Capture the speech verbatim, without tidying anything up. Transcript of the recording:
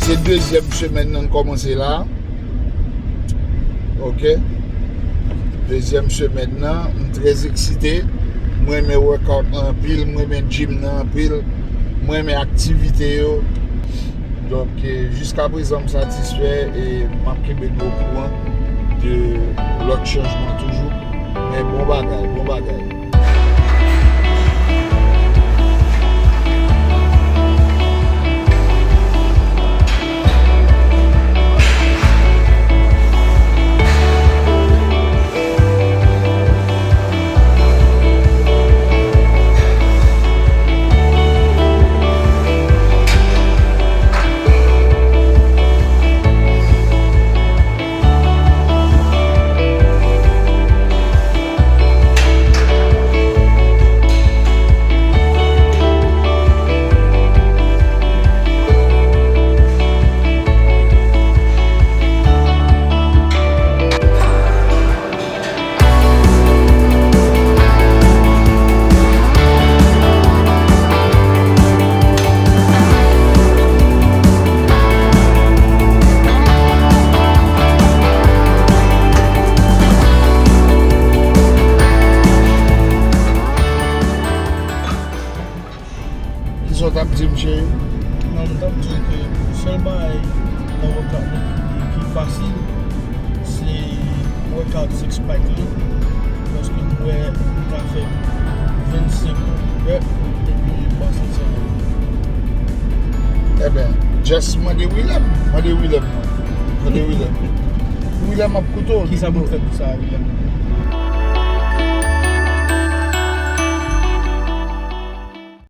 Se dezyèm semèn nan kòmanse la. Ok. Dezyèm semèn nan, m trè eksite. Mwen renmen workout lan anpil, mwen renmen gym nan anpil, mwen renmen aktivite yo. Donk, eh, jiska prezan m satisfè e m ap kenbe nou okouran de lòt chanjman toujou. Men bon bagay, bon bagay. Kisa w t ap di m, cheri? Non, m t ap di w ke sèl bagay nan workout mwen ki, ki fasil, se workout six pack lan. Paske m wè m ka fè vennsenk rep epi m pa santi anyen. Ebyen, just mande Willem. Mande Willem, non. Mande Willem. Willem ap koute w. Kisa pou m fè pou sa, Willem?